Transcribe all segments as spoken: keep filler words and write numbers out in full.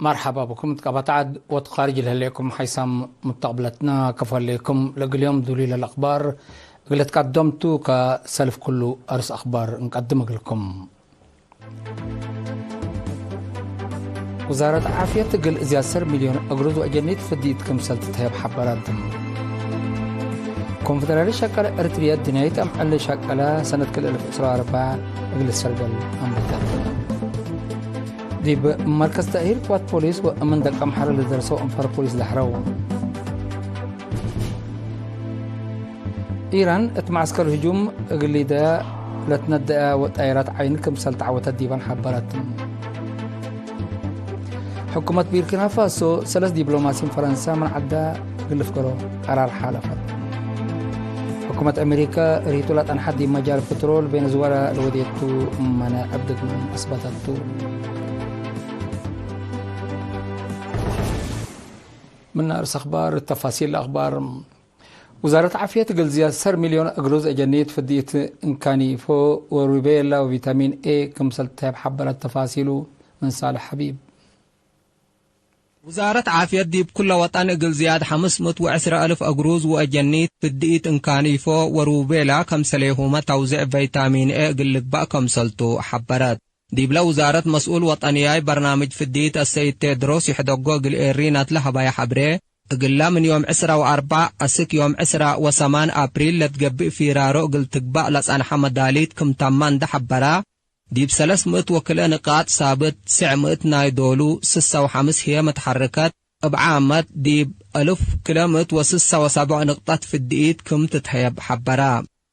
መርሐባ ብኩም። እት ቀበት ዐድ ወእት ካርጅ ለህሌኩም ሐይሳም ሙተቅብለትና፣ ከፎ ህሌኩም። ለእግል ዮም ዱሉይ ለለአክባር እግል ልትቀደምቱ፣ ከሰልፍ ክሉ አርስ አክባር እንቀድም እግልኩም። ውዛረት ዓፍየት እግል እዝያድ ሰር ሚልዮን እግሩዝ ወአጀኒት ፍድይት ክምሰል ትትሀየብ ሐበረት። ኮንፈደራሊ ሸቀለ ኤረትርየ ድንያይት አምዕል ሸቀለ ሰነት ክልኤ እልፍ ዕስራ ወአርበዕ እግል ሰርገል አንበተት። ዲብ መርከዝ ተእሂል ቅዋት ፖሊስ ወእምን ደቀምሐረ ለደርሰው አንፋር ፖሊስ ደሐረው። ኢራን እት መዐስከር ህጁም እግል ሊደ ለትነደአ ወጣይራት ዓይን ክምሰል ተዐወተት ዲበን ሐበረት። ሕኩመት ቡርኪና ፋሶ ሰለስ ዲፕሎማሲን ፈረንሳ ምን ዐዳ እግል ልፍገሮ ቀራር ሓለፈት። ሕኩመት አሜሪከ ርሂቱ ለጠንሐት ዲብ መጃል ፕትሮል ቬነዙዌላ ለወዴቱ መነ ዕብድት ምን አስበተቱ። ምን አርስ አክባር፣ ተፋሲል አክባር። ውዛረት ዓፍየት እግል ዝያድ ሰር ሚልዮን እግሩዝ አጀኒት ፍድይት እንካኒፎ ወሩቤላ ወቪታሚን ኤ ክምሰል ትትሀየብ ሐበረት። ተፋሲሉ ምን ሳልሕ ሐቢብ። ውዛረት ዓፍየት ዲብ ኩለ ወጠን እግል ዝያድ ሐምስ ምእት ወዕስረ አልፍ እግሩዝ ወአጀኒት ፍድይት እንካኒፎ ወሩቤላ ከምሰሌሁመ ተውዜዕ ቪታሚን ኤ እግል ልግባእ ከምሰልቱ ሐበረት። ዲብለ ውዛረት መስኡል ወጠንያይ በርናምጅ ፍድይት አሰይድ ቴድሮስ ይሕደጎ እግል ኤሪናት ለሀባየ ሐብሬ፣ እግላ ምን ዮም ዕስራ ወአርበዕ አስክ ዮም ዕስራ ወሰማን አፕሪል ለትገብእ ፊራሮ እግል ትግባእ ለጸንሐ መዳሊት ክም ተማ እንደ ሐበራ፣ ዲብ ሰለስ ምእት ወክልኤ ንቃጥ ሳብት፣ ትስዕ ምእት ናይ ዶሉ፣ ስሳ ወሐምስ ህዬ መትሐርከት፣ እብ ዓመት ዲብ አልፍ ክልኤ ምእት ወስሳ ወሰብዕ ንቅጠት ፍድኢት ክም ትትሀየብ ሐበራ።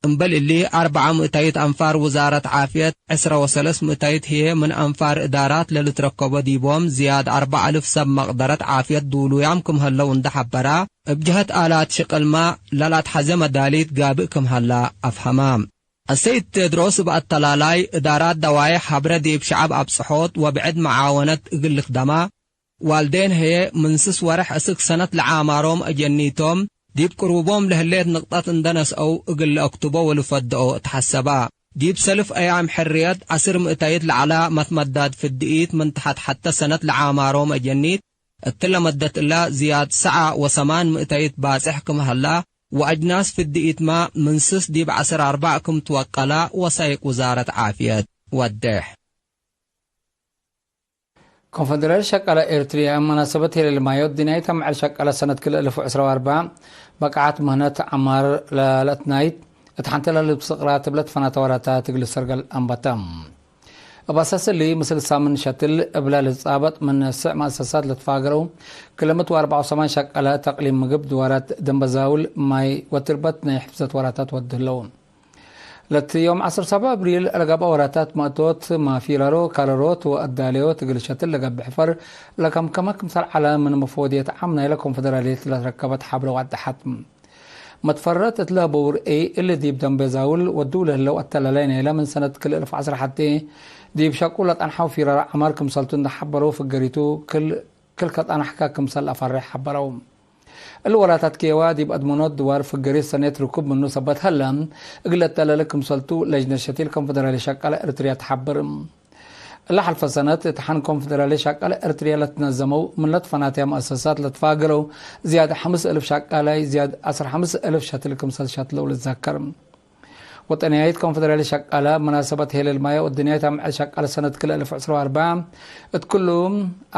እምበል እሊ፣ አርበዓ ምእታይት አንፋር ውዛረት ዓፍየት፣ ዕስራ ወሰለስ ምእታይት ህዬ ምን አንፋር እዳራት ለልትረከቦ ዲቦም፣ ዝያድ አርበዕ አልፍ ሰብ መቅደረት ዓፍየት ዱሉያም ክም ሀለው እንደ ሐበራ፣ እብ ጀሀት አላት ሽቅልመ ለልአትሐዜ መዳሊት ጋብእ ክም ሀላ አፍሀማ። አሰይድ ቴድሮስ እብ አተላላይ እዳራት ደዋዬሕ ሐብረ ዲብ ሸዐብ አብጽሖት ወብዕድ መዓወነት እግል ልክደማ፣ ዋልዴን ህዬ ምን ስስ ወርሕ እስክ ሰነት ለዓማሮም አጀኒቶም፣ ዲብ ቅሩቦም ለህሌት ንቅጠት እንደ ነስአው እግል ለአክትቦ ወልፈድኦ እት ሐሰባ። ዲብ ሰልፍ አያም ሕርየት፣ ዐስር ምእታይት ለዐላ መትመዳድ ፍድኢት ምን ተሐት ሐተ ሰነት ለዓማሮም አጀኒት፣ እትለ መደት እላ ዝያድ ሰዓ ወሰማን ምእታይት ባጽሕ ክም ሀላ፣ ወአጅናስ ፍድኢትመ ምን ስስ ዲብ ዐስር አርበዕ ክም ትወቀላ ወሳይቅ ውዛረት ዓፍየት ወዴሕ። ኮንፈደራል ሸቃለ ኤረትርየ፣ መናሰበት ሄለል ማዮ፣ ድንያይት አምዕል ሸቃለ ሰነት ክልኤ እልፍ ወዕስራ ወአርበዕ፣ በቃዐት ምህነት ዐማር ለለአትናይት፣ እት ሐንቴ ለልብስቅ ራትብ ለትፈናተ ወራታት እግል ሰርገል አንበተ። እብ አሳስ እሊ፣ ምስል ሳምን ሸትል እብለ ልትጻበጥ ምን ስዕ መአሰሳት ለትፋገረው፣ ክልኤ ምእት ወአርበዕ ወሰማን ሸቃለ ተቅሊም ምግብ፣ ድዋራት ደንበዛውል፣ ማይ ወትርበት ናይ ሕፍዘት ወራታት ወድ ህለው። ለትዮም ዐስር ሰብዕ አብሪል ለገብአ ወራታት መእቶት፣ ማፊ ረሮ፣ ካረሮት ወአዳለዮት እግል ሸትል ለገብእ ሕፈር ለከምከመ ክምሰል ዐለ፣ ምን መፎድየት ዓም ናይለ ኮንፈደራልየት ለትረከበት ሐብረ ወአደሐት። መትፈረት እት ለህበው ርእይ እሊ፣ ዲብ ደንቤ ዛውል ወድው ለህለው አተላላይ ናይለ ምን ሰነት ክልኤ እልፍ ዐስር ሐቴ ዲብ ሸቁ ለጠንሐው ፊራር ዐማር ክምሰልቱ እንደ ሐበረው ፍገሪቱ ክል ክል ከጠናሕከ ክምሰል ለአፈሬሕ ሐበረው። እሊ ወራታት ኬዋ ዲብ አድመኖት ድዋር ፍገሪት ሰኔት ርኩብ ምኑ ሰበት ሀለ፣ እግል ለተለለ ክምሰልቱ ለጅነት ሸቲል ኮንፈደራሊ ሸቃለ ኤረትርያ ተሐብር። እለ ሐልፈ ሰነት እት ሐን ኮንፈደራሊ ሸቃለ ኤረትርያ ለትነዘመው ምን ለትፈናተያ መአሰሳት ለትፋገረው ዝያድ ሐምስ እልፍ ሸቃላይ፣ ዝያድ ዐስር ሐምስ እልፍ ሸትል ክምሰል ሸትለው ልትዘከር። ወጠንያይት ኮንፈደራሊ ሸቃለ፣ መናሰበት ሄለል ማየ ወድንያይት አምዕል ሸቃለ ሰነት ክልኤ እልፍ ዕስራ ወአርበዕ፣ እት ክሉ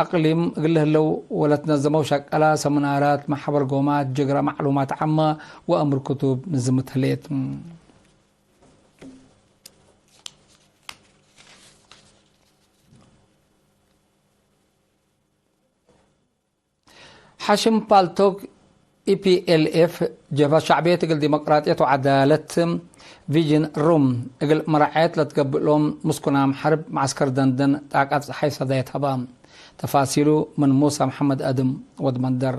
አቅሊም እግል ህለው ወለትነዘመው ሸቃለ፣ ሰምናራት፣ መሐበር ጎማት፣ ጅግረ፣ መዕሉማት ዓመ ወአምር ክቱብ ንዝምት ህሌት። ሐሽም ፓልቶክ፣ ኢ ፒ ኤል ኤፍ፣ ጀብሀት ሸዕብየት እግል ዲሞቅራጥየት ወዐዳለት፣ ቪዥን ሩም፣ እግል መራዐየት ለትገብእሎም ምስኩናም ሐርብ መዐስከር ደንደን ጣቀት ጸሓይ ሰዳየት ሀባ። ተፋሲሉ ምን ሙሳ መሐመድ አድም ወድ መንደር።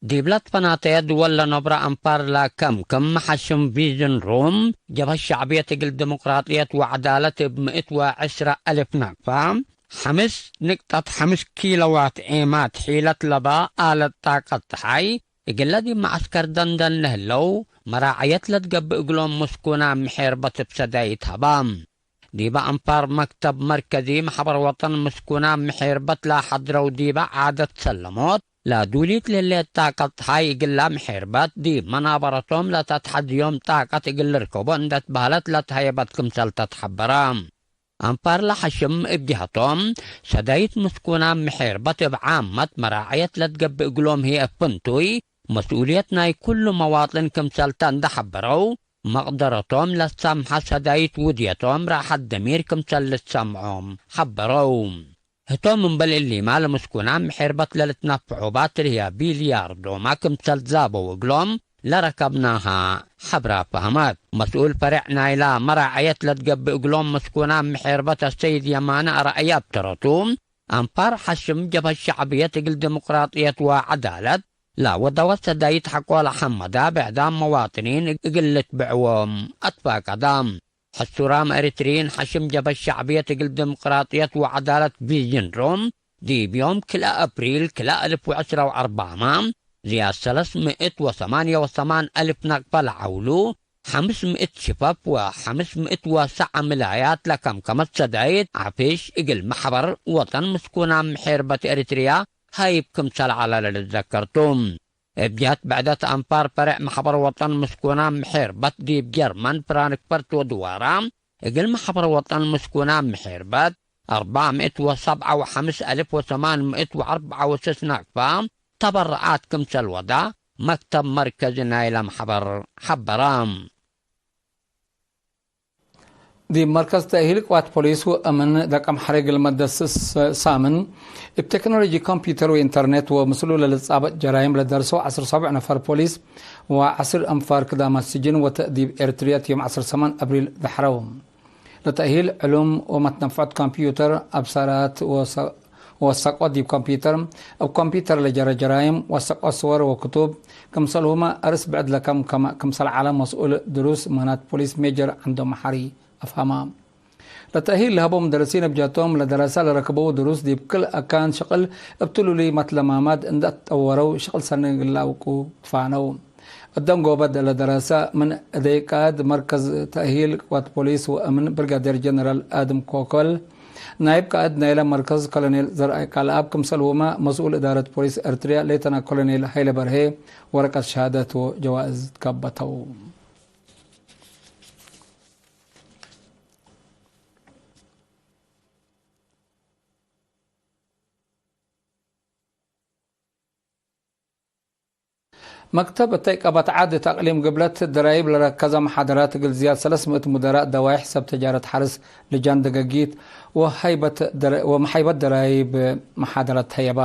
ዲብለ ትፈናተየ ድወል ለነብረ አንፋር ላከም ክም ሐሽም ቪዥን ሩም፣ ጀብሀት ሸዕብየት እግል ዲሞቅራጥየት ወዐዳለት እብ ምእት ወዕስረ አልፍ ነፋ፣ ሐምስ ንቅጠት ሐምስ ኪሎዋት ኤማት ሒለት ለባ አለት ጣቀት ጸሓይ፣ እግለ ዲብ መዐስከር ደንደን ለህለው መራዐየት ለትገብእ እግሎም ምስኩናም ምሔርበት እብ ሰዳይት ሀባ። ዲበ አንፋር መክተብ መርከዚ መሕበር ወጠን ምስኩናም ምሒርበት ለሐድረው ዲበ ዓደት ሰለሞት፣ ለዱሊት ለህሌት ጣቀት ሀይ እግላ ምሒርበት ዲብ መናበረቶም ለተትሐዝዮም ጣቀት እግል ልርከቦ እንዴ ትበህለት ለትሀየበት ክምሰል ተትሐበረ። አንፋር ለሐሽም እብ ጀሀቶም፣ ሰዳይት ምስኩናም ምሒርበት እብ ዓመት መራዐየት ለትገብእ እግሎም ህዬ እብ ፍንቱይ፣ መስኡልየት ናይ ኩሉ መዋጥን ክምሰልተ እንዴ ሐበረው፣ መቅደረቶም ለትሳምሐ ሰዳይት ውድየቶም ራሐት ደሚር ክምሰል ልትሰምዖም ሐበረው። ህቶም እምበል እሊማ ለምስኩናም ምሒርበት ለልትነፈዖ ባትር ህያ ቢልያርዶማ ክምሰል ዛበው እግሎም ለረከብናሃ ሐብራ ፈህመት። መስኡል ፈሬዕ ናይላ መራዐየት ለትገብእ እግሎም ምስኩናም ምሒርበት አሰይድ የማነ አርአያ እብ ተረቱ፣ አንፋር ሐሽም ጀብሀት ሸዕብየት እግል ዲሞቅራጥየት ወዐዳለት ለወደወት ሰዳይት ሐቆ ለሐመዳ ብዕዳም መዋጥኒን እግል ልትብዕዎም አትፋቀዳ። ሕሱራም ኤሪትርዪን ሐሽም ጀብሀት ሸዕብየት እግል ዲሞቅራጥየት ወዐዳለት ቪዥን ሩም፣ ዲብ ዮም ክልኤ አፕሪል ክልኤ አልፍ ወዕስራ ወአርባዕመ፣ ዝያድ ሰለስ ምእት ወሰማንየ ወሰማን አልፍ ነቅፈ ለዐውሉ፣ ሐምስ ምእት ሽፈፍ ወሐምስ ምእት ወሰዐ ምላያት ለከምከመት ሰዳይት ዐፍሽ እግል መሕበር ወጠን ምስኩናም ምሒርበት ኤሪትርያ ሀይብ ክምሰል ዐለ ለልትዘከር ቱ። እብ ጀህት ብዕደት አንፋር ፈሬዕ መሕበር ወጠን ምስኩናም ምሒርበት ዲብ ጀርመን ፍራንክፈርት ወድዋራ፣ እግል መሕበር ወጠን ምስኩናም ምሒርበት አርበዕ ምእት ወሰብዐ ወሐምስ አልፍ ወሰማን ምእት ወአርበዕ ወስስ ነቅፈ ተበረዓት ክምሰል ወዳ መክተብ መርከዚ ናይለ መሕበር ሐበረ። ዲብ መርከዝ ተእሂል ቅዋት ፖሊስ ወአምን ደቀም ሐሬ እግል መደስስ ሳምን፣ እብ ቴክኖሎጂ ኮምፒውተር ወኢንተርኔት ወምስሉ ለልትጻበጥ ጀራይም ለደርሰው ዐስር ሰቡዕ ነፈር ፖሊስ ወዐስር አንፋር ክዳማት ስጅን ወተእዲብ ኤርትርየት ዮም ዐስር ሰማን አብሪል ደሐረው። ለተእሂል ዕሉም ወመትነፍዖት ኮምፒውተር፣ አብሳራት ወሰ-፣ ወሰቆት ዲብ ኮምፒውተር፣ እብ ኮምፒውተር ለጀረ ጀራይም፣ ወሰቆት ስወር ወክቱብ፣ ክምሰልሁመ አርስ ብዕድ ለከምከመ ክምሰል ዐለ መስኡል ድሩስ ምናት ፖሊስ ሜጀር ዐንዶ መሐሪ አፍሀመ። ለተእሂል ለሀበው ሙደርሲን እብ ጀህቶም ለደረሰ ለረክበው ድሩስ ዲብ ክል አካን ሽቅል እብ ትሉሉይ መትለማማድ እንዴ አትጠወረው ሽቅል ሰኒ እግል ለአውቁ ትፋነው። እደንጎበድ ለደረሰ ምን እደይ ቃእድ መርከዝ ተእሂል ቅዋት ፖሊስ ወአምን ብርጋዴር ጀነራል አድም ኮኮል፣ ናይብ ቃእድ ናይለ መርከዝ ኮሎኔል ዘርአይ ቃልአብ፣ ክምሰልሁመ መስኡል እዳረት ፖሊስ ኤርትርያ ሌተና ኮሎኔል ሀይለ በርሄ ወረቀት ሸሃደት ወጀዋእዝ ትከበተው። መክተብ እተይ ቀበት ዐድ እት አቅሊም ግብለት ደራይብ ለረከዘ መሓደራት እግል ዝያድ ሰለስ ምእት ሙደራእ ደዋይሕ ሰብ ተጃረት ሐርስ፣ ልጃን ደገጊት ወሀይበት ደረ-፣ ወመሓይበት ደራይብ መሓደራት ተሀየበ።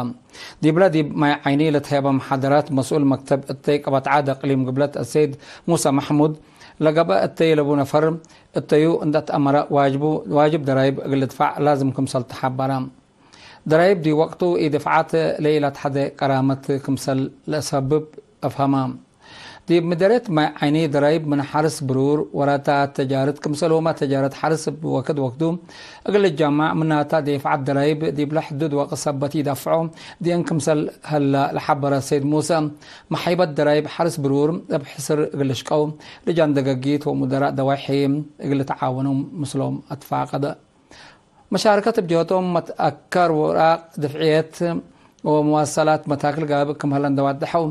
ዲብለ ዲብ ማይ ዓይኒ ለተሀየበ መሓደራት መስኡል መክተብ እተይ ቀበት ዐድ አቅሊም ግብለት አሰይድ ሙሳ መሕሙድ ለገብአ እተይ ለቡ ነፈር እተዩ እንደ ተአመረ ዋጅቡ፣ ዋጅብ ደራይብ እግል ልድፋዕ ላዝም ክምሰል ተሓበረ። ደራይብ ዲብ ወቅቱ ኢድፍዓት ለኢለትሐዜ ቀራመት ክምሰል ለአሰብብ አፍሀመ። ዲብ ምደርየት ማይ ዓይኒ ደራይብ ምን ሐርስ ብሩር፣ ወራታት ተጃረት ክምሰልሁመ ተጃረት ሐርስ እብ ወክድ ወክዱ እግል ልጃማዕ፣ ምናተ ዴፍዓት ደራይብ ዲብለ ሕዱድ ወቅት ሰበት ኢደፍዖ ዲእን ክምሰል ሀላ ለሐበረ ሰይድ ሙሰ፣ መሓይበት ደራይብ ሐርስ ብሩር እብ ሕስር እግል ልሽቀው፣ ልጃን ደገጊት ወሙደራእ ደዋይሕ እግል ልትዓወነው ምስሎም አትፋቀደ። መሻረከት እብ ጀህቶም መትአከር ወራቅ ድፍዕየት ወመዋሰላት መታክል ጋብእ ክም ሀለ እንዴ ዋደሐው፣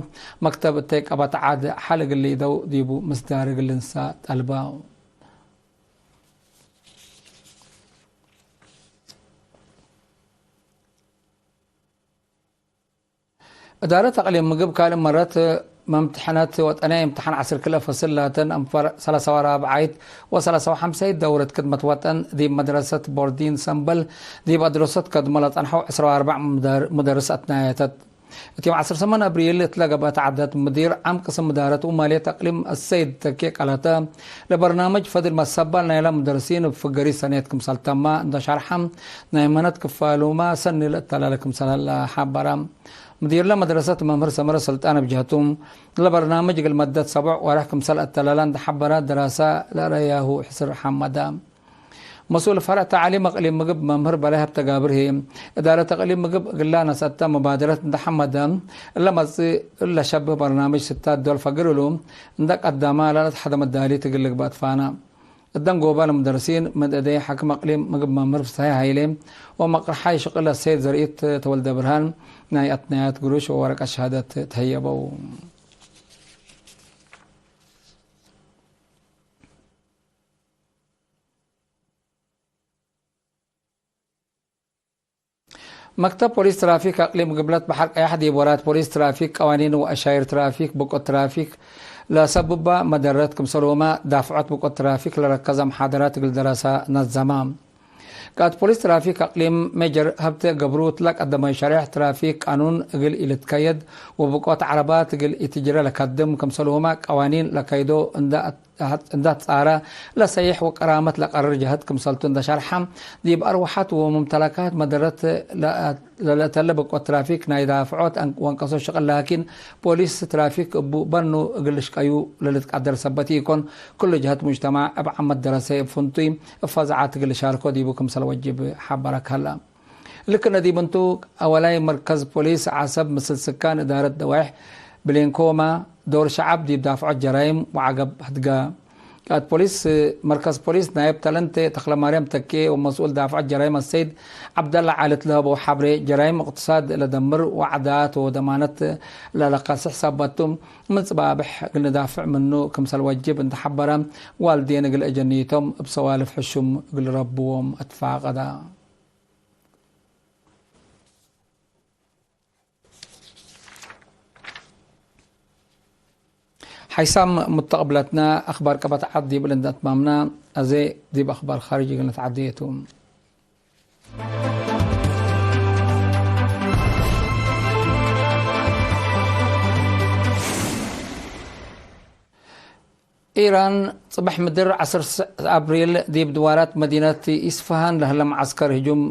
መክተብ እተይ ቀበት ዐድ ሐል እግል ሊደው ዲቡ ምስዳር እግል ልንሰእ ጠልበው። እዳረት አቅሊም ምግብ ካልእ መረት መምትሐነት ወጠንየ እምትሓን ዐስር ክልኤ ፈስል ላተን አንፋር ሰላሳ ወአርበዓይት ወሰላሳ ወሐምሳይት ደውረት ክድመት ወጠን ዲብ መድረሰት ቦርዲን ሰምበል ዲብ አድረሶት ከድሞ ለጸንሐው ዕስራ ወአርበዕ ሙደር-፣ ሙደርስ አትናየተት። እት ዮም ዐስር ሰመን አብሪል እት ለገብአት ዐደት፣ ሙዲር ዓም ቅስም እዳረት ወማልየት አቅሊም አሰይድ ተኬ ቀለተ፣ ለበርናምጅ ፈድል መሰባል ናይለ ሙደርሲን እብ ፍገሪ ሰኔት ክምሰል ተመ እንዶ ሸርሐ፣ ናይ መነት ክፋሉመ ሰኒ ለእተላለ ክምሰል ሀለ ሐበረ። ሙዲርለ መድረሰት መምህር ሰመረ ሰልጣን እብ ጀህቱ፣ ለበርናምጅ እግል መደት ሰቦዕ ወረሕ ክምሰል አተላለ እንደ ሐበረ፣ ድራሰ ለአረያሁ ሕስር ሐመደ። መስኡል ፈርዕ ተዕሊም አቅሊም ምግብ መምህር በላይ ሀብተጋብር ህዬ፣ እዳረት አቅሊም ምግብ እግላ ነሰአተ መባደረት እንደ ሐመደ፣ እለ መጽእ እለ ሸብህ በርናምጅ ስታት ዶል ፈግር እሉ እንደ ቀደመ፣ ለለትሐደ መዳሊት እግል ልግበእ ትፋነ። እት ደንጎባ ለሙደርሲን ምን እዴ ሓክም አቅሊም ምግብ መምህር ፍስሐ ሀይሌ ወመቅርሓይ ሽቅል አሰይድ ዘርኢት ተወልደ ብርሃን ናይ አትናያት ግሩሽ ወወረቀት ሸሃደት ተህየበው። መክተብ ፖሊስ ትራፊክ አቅሊም ግብለት በሐር ቀያሕ ዲብ ወራት ፖሊስ ትራፊክ፣ ቀዋኒን ወአሻይር ትራፊክ፣ ብቆት ትራፊክ ለሰብባ መደረት ክምሰልሁመ ዳፍዖት ብቆት ትራፊክ ለረከዘ መሓደራት እግል ደረሰ ነዘመ። ቃእድ ፖሊስ ትራፊክ አቅሊም ሜጀር ሀብቴ ገብሩ፣ እትለ ቀደመዩ ሸሬሕ ትራፊክ ቃኑን እግል ኢልትከየድ ወብቆት ዐረባት እግል ኢትጅረ ለከድም ክምሰልሁመ ቀዋኒን ለከይዶ እንደ እንዳ ትጻረ ለሰይሕ ወቀራመት ለቀርር ጀህት ክምሰልቱ እንደ ሸርሐ፣ ዲብ አርወሐት ወሙምተለካት መደረት ለአተለ ብቆት ትራፊክ ናይ ዳፍዖት ወአንቀሶ ሽቅል ላኪን፣ ፖሊስ ትራፊክ እቡ በኑ እግል ልሽቀዩ ለልትቀደር ሰበት ኢኮን፣ ክሉ ጀህት ሙጅተማዕ እብ ዓመት ደረሰ እብ ፍንቱይ እብ ፈዛዓት እግል ልሻርኮ ዲቡ ክምሰል ወጅብ ሐበረ ከለ። ልክነ ዲብ እንቱ፣ አወላይ መርከዝ ፖሊስ ዐሰብ ምስል ስካን እዳረት ደዋይሕ ብሌንኮማ፣ ዶር ሸዐብ ዲብ ዳፍዖት ጀራይም ወዐገብ ህድጋ። ቃእድ ፖሊስ መርከዝ ፖሊስ ናይብ ተለንቴ ተክለማርያም ተኬ ወመስኡል ዳፍዖት ጀራይም አሰይድ ዐብደላ ዓሊ እት ለሀበው ሐብሬ፣ ጀራይም እቅትሳድ ለደምር ወዐዳት ወደማነት ለለካስሕ ሳባቱ፣ ምን ጽባብሕ እግል ንዳፍዕ ምኑ ክምሰል ወጅብ እንተ ሐበረ፣ ዋልዴን እግል አጀንይቶም እብ ሰዋልፍ ሕሹም እግል ረብዎም አትፋቀዳ። ሓይሳም ሙተቅብለትነ አክባር ቀበት ዐድ ዲብ እሊ እንደ አትማምነ፣ አዜ ዲብ አክባር ካርጅ እግል ነትዐዴ ቱ። ኢራን፣ ጽባሕ ምድር ዐስር አብሪል ዲብ ድዋራት መዲነት ኢስፋሃን ለህለ መዓስከር ህጁም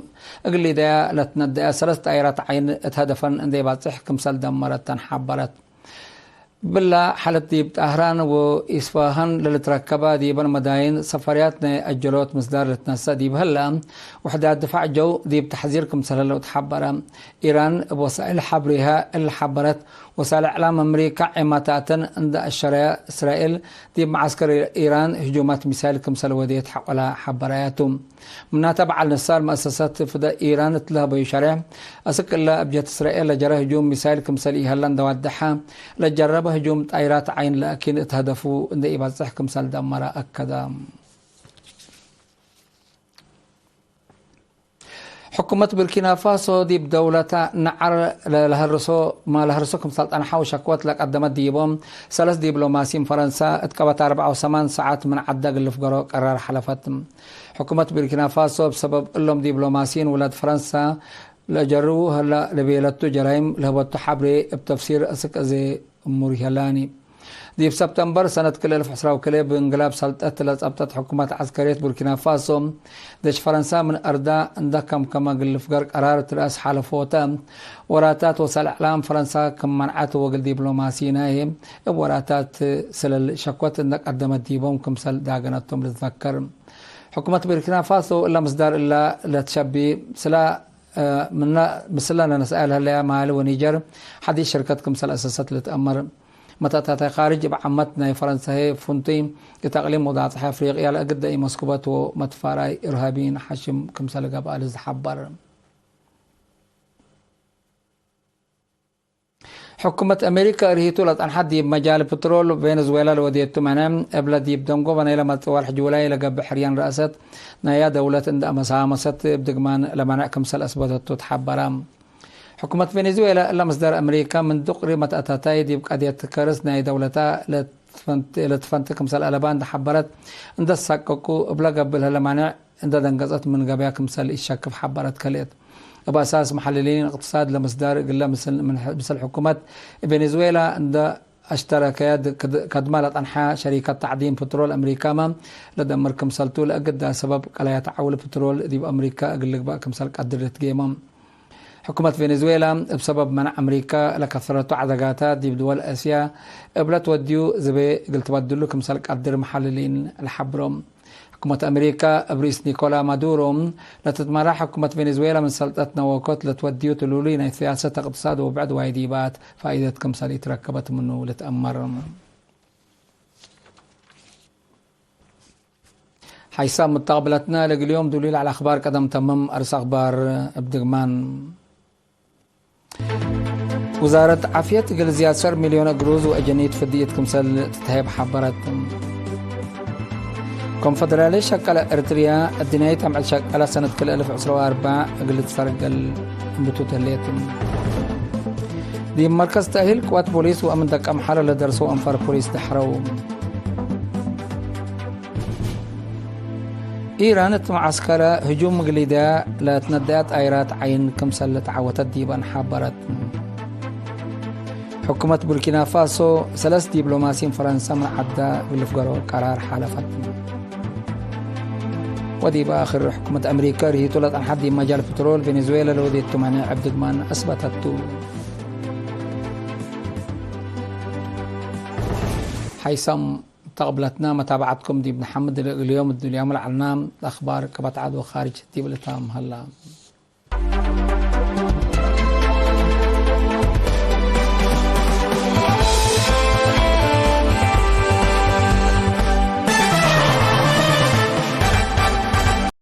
እግል ሊደያ ለትነደአ ሰለስ ጣይራት ዓይን እት ሀደፈን እንዴ ባጽሕ ክምሰል ደመረተን ሐበረት። ብላ ሐለት ዲብ ጣህራን ወኢስፋሃን ለልትረከባ ዲበን መዳይን ሰፈርያት ናይ አጀሎት ምስዳር ልትነሰእ ዲብ ህለ፣ ውሕዳት ድፋዕ ጀው ዲብ ተሕዚር ክምሰል ህለው ተሐበረ። ኢራን እብ ወሳእል ሐብሬሃ እለ ሐበረት። ወሳእል እዕላም አምሪካ ዔማታተን እንደ አሸረያ፣ እስራኤል ዲብ መዓስከር ኢራን ህጁማት ሚሳይል ክምሰል ወዴት ሐቆላ ሐበራያቱ። ምናተ በዓል ንሳር መአሰሳት ፍደ ኢራን እት ለሀበዩ ሸሬሕ፣ አስክ እለ እብ ጀህት እስራኤል ለጀረ ህጁም ሚሳይል ክምሰል ኢሀለ እንደ ዋደሐ፣ ለጀረበ ህጁም ጣይራት ዓይን ለአኪን እት ሀደፉ እንደ ኢበጽሕ ክምሰል ደመረ አከደ። ሕኩመት ቡርኪና ፋሶ ዲብ ደውለታ ነዐር ለሀርሶ፣ ለሀርሶ ክምሰል ጠንሐው ሸክወት ለቀደመት ዲቦም ሰለስ ዲብሎማሲን ፈረንሳ እት ቀበት አርበዓ ወሰማን ሰዓት ምን ዐዳ እግል ልፍገሮ ቀራር ሐለፈት። ሕኩመት ቡርኪና ፋሶ እብ ሰበብ እሎም ዲብሎማሲን ውላድ ፈረንሳ ለጀርቡ ህላ ለቤለቱ ጀራይም ለህበቱ ሐብሬ እብ ተፍሲር አስክ አዜ እሙር ይሀላኒ። ዲብ ሰብተምበር ሰነት ክልኤ አልፍ ዕስራ ወክልኤ፣ ብእንግላብ ሰልጠት ለጸብጠት ሕኩመት ዐስከርየት ቡርኪና ፋሶ፣ ደሽ ፈረንሳ ምን አርዳ እንደ ከምከመ እግል ልፍገር ቀራር ትርአስ ሐለፎተ። ወራታት ወሳእል እዕላም ፈረንሳ ክም መንዐት ወእግል ዲብሎማሲናዬ እብ ወራታት ስለል ሸኮት እንደ ቀደመት ዲቦም ክምሰል ዳገነቶም ልትዘከር። ሕኩመት ቡርኪና ፋሶ እለ ምስዳር እላ ለትሸቢ ስላ፣ እ፣ ምነ ምስለ ለነስአል ህለያ ማሊ ወኒጀር ሐዲስ ሽርከት ክምሰል አሰሰት ልትአመር። መተአታታይ ካርጅ እብ ዓመት ናይ ፈረንሳ ህዬ ፍንቱይ እት አቅሊም ወዳጽሐ አፍሪቅያ ለእግደ ኢመስኩበት ወመትፋራይ እርሃቢን ሐሽም ክምሰል ገብአ ልዝሐበር። ሕኩመት አሜሪከ እርሂቱ ለጸንሐት ዲብ መጃል ፕትሮል ቬንዙዌላ ለወዴቱ መነ፣ እብለ ዲብ ደንጎበ ናይለ መጽእ ወርሕ ጁላይ ለገብእ ሕርያን ረአሰት ናያ ደውለት እንደ አመሳመሰት እብ ድግማን ለመንዕ ክምሰል አስበተቱ ተሐበረ። ሕኩመት ቬንዙዌላ እለ ምስዳር አሜሪከ ምን ዱቅሪ መትአታታይ ዲብ ቀድየት ከርስ ናይ ደውለታ ለትፈንት፣ ለትፈንት ክምሰል አለባ እንደ ሐበረት፣ እንደ ተሳቀቁ እብለ ገብእ ለህለ ማንዕ እንደ ደንገጸት ምን ገበያ ክምሰል ኢሸክፍ ሐበረት። ከልኤት፣ እብ አሳስ መሐልሊን እቅትሳድ ለምስዳር እግለ ምስል፣ ምን ሕ-፣ ምስል ሕኩመት ቬኔዙዌላ እንደ አሽተረከያ ድ-፣ ከድ-፣ ከድማ ለጠንሐ ሸሪከት ተዕዲን ፕትሮል አምሪካመ ለደምር ክምሰልቱ ለእግዳ ሰበብ ቀለያት ዐውል ፕትሮል ዲብ አምሪካ እግል ልግበእ ክምሰል ቀድር ልትጌመ። ሕኩመት ቬኔዙዌላ እብ ሰበብ መነ አምሪካ ለከሰረቱ ዐዘጋታት ዲብ ድወል እስያ እብለ ትወድዩ ዝቤ እግል ትበድሉ ክምሰል ቀድር መሐልሊን ለሐብሮ። ሕኩመት አሜሪካ እብ ርኢስ ኒኮላ ማዱሮ ለትትመራሕ ሕኩመት ቬኔዙዌላ ምን ሰልጠት ነወኮት ለትወድዩ ትሉሉይ ናይ ስያሰት፣ እቅትሳድ ወብዕድ ዋይዲባት ፋኢደት ክምሰል ኢትረከበት ምኑ ልትአመር። ሓይሳም ምተቅብለትነ ለእግል ዮም ዱሊል ዐለ አኽባር ቀደም ተምም። አርስ አኽባር እብ ድግማን። ውዛረት ዓፍየት እግል ዝያድ ዐሰር ሚልዮን እግሩዝ ወአጀኒት ፍድይት ክምሰል ትትሀየብ ሐበረት። ኮንፈደራልየት ሸቀለ ኤረትርያ፣ እድንያይት አምዕል ሸቀለ ሰነት ክልኤ እልፍ ዕስራ ወአርበዕ እግል ልትፈርገል እምብቱ ተሌት። ዲብ መርከዝ ተእሂል ቅዋት ፖሊስ ወአምን ደቀም ሐለ ለደርሰው አንፋር ፖሊስ ደሐረው። ኢራን እት መዓስከረ ህጁም እግል ሊድያ ለትነደያ ጣይራት ዐይን ክምሰል ለተዓወተት ዲበን ሐበረት። ሕኩመት ቡርኪና ፋሶ ሰለስ ዲብሎማሲን ፈረንሳ ምን ዐዳ እግል ልፍገሮ ቀራር ሓለፈት። ወዲብ አክር፣ ሕኩመት አምሪከ ርሂቱ ለጸንሐት ዲብ መጃል ፕትሮል ቬኔዙዌላ ለወዴቱ መኔዕ እብ ድግማን አስበተቱ። ሓይሳም ተቅብለትና መታብዐትኩም ዲብ ነሐምድ። ለእግል ዮም እዱልያሙ ለዐልና አኽባር ከበትዐድ ወኻርጅ ዲብ ልታም ሀላ።